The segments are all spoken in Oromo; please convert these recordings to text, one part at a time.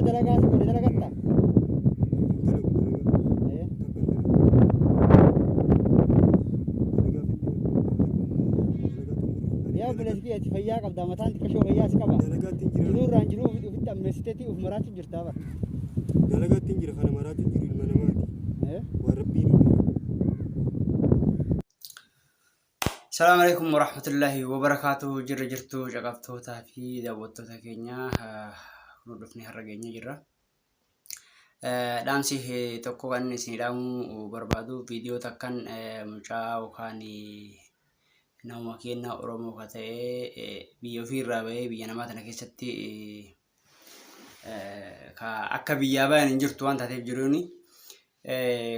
Dalagaa si godhe dalagatta? Hin dalagu dalagaa. Ee. Takka hin dalagu. Dalagaa fidee dalagaa xumurre. Yaa obboleessi kiyya, ati fayyaa qabda, mataan xiqqashoo fayyaa si qaba. Dalagaatti hin jira. Jiruu irraan jiruu ofitti ammeessiteeti uf maraachuu jirtaa bara. Dalagaatti hin jira, kana maraatu hin jiru, ilma namaati. Ee. Waan rabbiin uume. Salaamu alaikum warahmatullahi wabarakaatuh. Jirra jirtu caqabtootaa fi daawwattoota keenya, nu dhufne har'a geenye jirra. Dhaamsi tokko kan inni isin dhaamuu barbaadu, viidiyoo takkan mucaa yookaan namuma keenya Oromoo ka ta'e biyya ofii irraa bahee biyya namaa tana keessatti ka akka biyyaa bayan hin jirtu waan taateef jiruuni.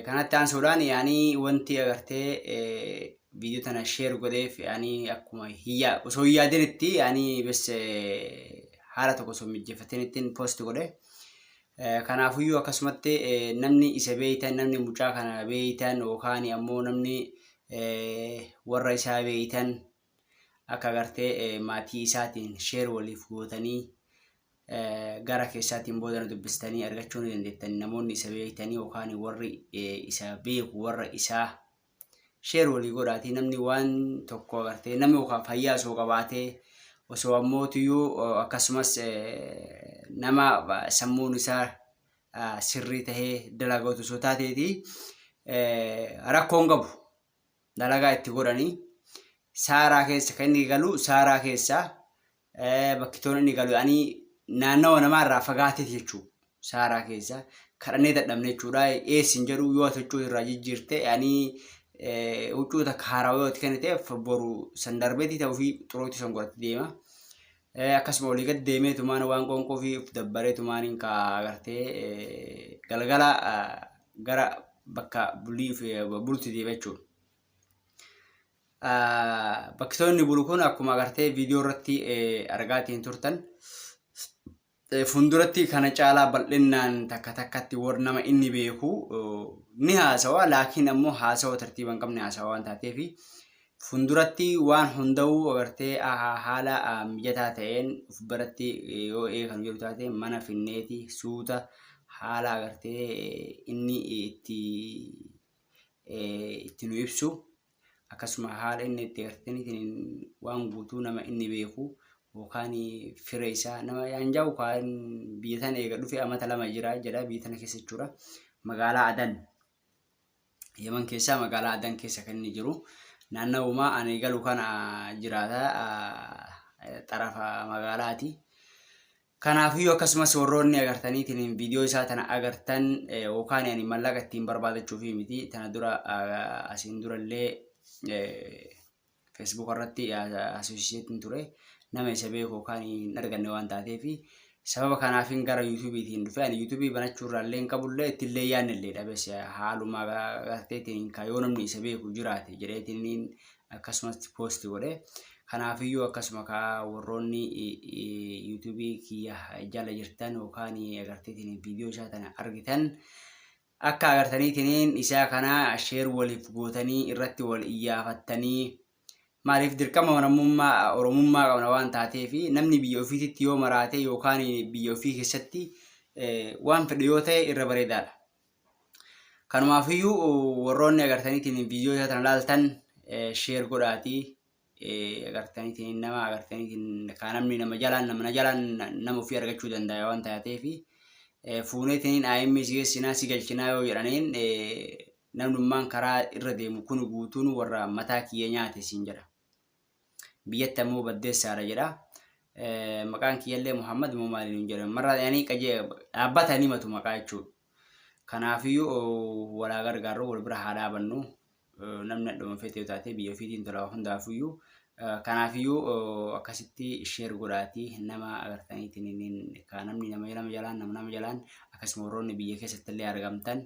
Kanatti aansuudhaan yaani wanti agartee viidiyoo tana share godheef, yaani akkuma hiyyaa osoo hin yaadinitti, yaani bes haala tokko osoo mijjeeffateen ittiin post godhe. Kanaafuyyuu akkasumatti namni isa beeytan, namni mucaa kana beeytan yookaan ammoo namni warra isaa beeytan, akka agartee maatii isaatiin share waliif gootanii gara keessaatiin booda nu dubbistanii argachuu ni dandeettan. Namoonni isa beektanii yookaan warri isa beeku warra isaa share walii godhaatii, namni waan tokko agartee namni yookaan fayyaa osoo qabaatee, osoo ammootiyyuu akkasumas nama sammuun isaa sirrii tahee dalagatu osoo taateeti rakkoon qabu. Dalagaa itti godhanii saaraa keessa kan inni galu, saaraa keessa bakki toon inni galu ani naannawa namaa irraa fagaateeti jechuudha. Saaraa keessa kadhannee dadhabne jechuudha. Eessin jedhu, yoo ati huccuu irraa jijjiirte, ani huccuu takka haarawaa yoo itti kenniteef, boru san darbeetii ta'uu fi xurootti san godhatti deema. Akkasuma olii gad deemee tumaan waan qoonqoo fi uf dabbaree tumaaniin ka agartee galgala gara bakka bulii bulti deema jechuudha. Bakkitoonni bulu kun akkuma agartee viidiyoo irratti argaatiin turtan, fuulduratti kana caalaa bal'innaan takka takkatti warra nama inni beeku ni haasawa, laakiin ammoo haasawa tartiiba hin qabne haasawa waan taateef, fuulduratti waan hunda'uu agartee haala mijataa ta'een of biratti yoo eegan jiru taate, mana finneeti suuta haala agartee inni itti nu ibsu, akkasuma haala inni itti agartaniitiin waan guutuu nama inni beeku yookaan fira isaa nama yaanjaa'u kaan biyya tana eega dhufe amata 2 jira jedha biyya tana keessa jechuudha. Magaalaa Adan, Yaman keessaa magaalaa Adan keessa kan inni jiru, naannawuma ani galu kana jiraata, xarafa magaalaati. Kanaafiyyuu akkasumas warroonni agartaniitiin viidiyoo isaa tana agartan, yookaan ani mallaqa ittiin barbaadachuufi miti, tana dura asiin durallee Facebook irratti asosiyeetiin ture, nama isa beeku yookaan hin arganne waan taateef, sababa kanaafin gara YouTubeetiin dhufe. Ani YouTube banachuu irraallee hin qabullee, ittillee yaadnellee dhabes, haaluma agarteetiin ka yoo namni isa beeku jiraate jedheetiin akkasumas post godhe. Kanaafiyyuu akkasuma ka warroonni YouTube kiyya jala jirtan yookaan agarteetiin viidiyoo isaa tana argitan, akka agartaniitiin isaa kana share waliif gootanii irratti wal iyyaafattanii. Maaliif dirqama Oromummaa Oromummaa qabna waan taateef, namni biyya ofiititti yoo maraate yookaan biyya ofii keessatti waan fedhe yoo ta'e irra bareedaadha. Kanumaafiyyuu warroonni agartaniitiin viidiyoo isaa tana laaltan share godhaatii agartaniitiin nama agartaniitiin kaa namni nama jalaan nama na jalaan nama ofii argachuu danda'a waan taateef, fuuneetiin IM si geessinaa si galchinaa yoo jedhaniin, namnummaan karaa irra deemu kun guutuun warra mataa kiyya nyaate siin jedha. Biyyatti ammoo baddeessaadha jedha. Maqaan kiyyallee Muhammad moo maali nuun jedhan. Marraa yaanii qajee dhaabbata ni matu maqaa jechuudha. Kanaafiyyuu walaa gargaarru, wal bira haa dhaabannu. Namni adhuma feete yoo taate biyya ofiitiin tola hundaafiyyuu. Kanaafiyyuu akkasitti share godhaatii nama agartaniitiin ka namni nama nama jalaan nama nama jalaan, akkasuma warroonni biyya keessatti illee argamtan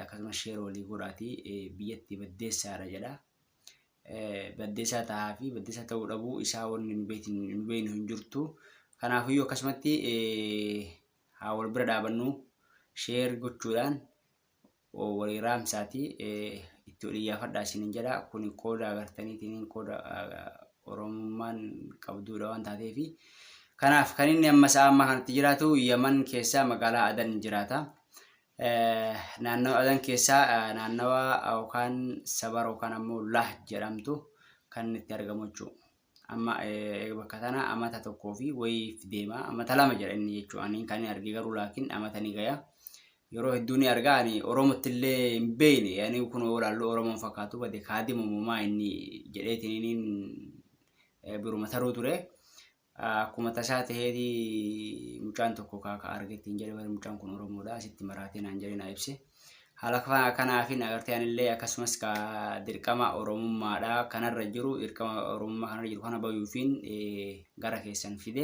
akkasuma share walii godhaatii, biyyatti baddeessaadha jedha. Baddeessaa tahaa fi baddeessaa ta'uu dhabuu isaa wanni nu beeknu hin jirtu. Kanaafiyyuu akkasumatti haa wal bira dhaabannu, share gochuudhaan walii raamsaatii itti wal iyyaafadhaa isiniin jedha. Kuni qooda agartaniitiin qooda Oromummaan qabduudha waan taateefi. Kanaaf kan inni amma sa'a ammaa kanatti jiraatu Yaman keessaa magaalaa Adan jiraata. Naannawa Adan keessaa naannawa yookaan Sabar yookaan ammoo Lah jedhamtu kan inni itti argamu jechuudha. Amma bakka tana amata tokkoo fi wayiif deema. Amata 2 jedha inni jechuudha. Ani kan inni arge garuu laakiin amata ni gaya. Yeroo hedduu ni arga ani Oromootti illee hin beekne. Yani kun yoo ilaallu Oromoon fakkaatu bade kaadimamumaa inni jedheetiin biruma taruu ture. Akkuma tasaa taheeti mucaan tokko ka ka arge ittiin jedhe bari mucaan kun Oromoodha asitti maraatee naan jedhe naa ibse. Haala kanaafin agartee anillee akkasumas ka dirqama Oromummaadha kanarra jiru dirqama Oromummaa kanarra jiru kana bayuufiin gara keessan fide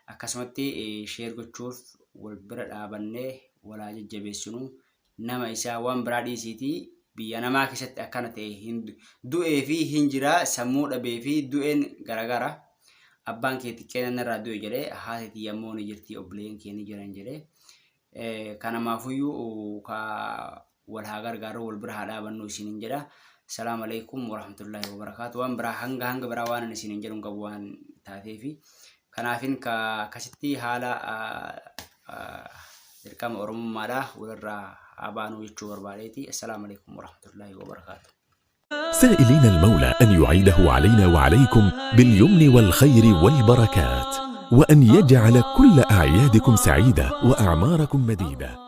akkasumatti sheer gochuuf wal bira dhaabannee walaa jajjabeessinu nama isaa waan biraa dhiisiitii biyya namaa keessatti akkana ta'e hin du'ee fi hin jira sammuu dhabee fi du'een garagara abbaan kee xiqqeen narraa du'e jedhee haati tiyya immoo ni jirti obboleeyyan kee ni jiran jedhee kanamaafuyyuu ka wal haa gargaarru wal bira haa dhaabannu isiniin jedha. Salaam alaikum warahmatullahi wabarakaatu. Waan biraa hanga hanga biraa waan ani isiniin jedhu hin qabu waan taateefi. Kanaafin ka akkasitti haala dirqama Oromummaadha walirraa haa baanuu jechuu barbaadeeti. Assalaamu alaikum warahmatullahi wabarakaatu. سائلين المولى أن يعيده علينا وعليكم باليمن والخير والبركات، وأن يجعل كل أعيادكم سعيدة وأعماركم مديدة.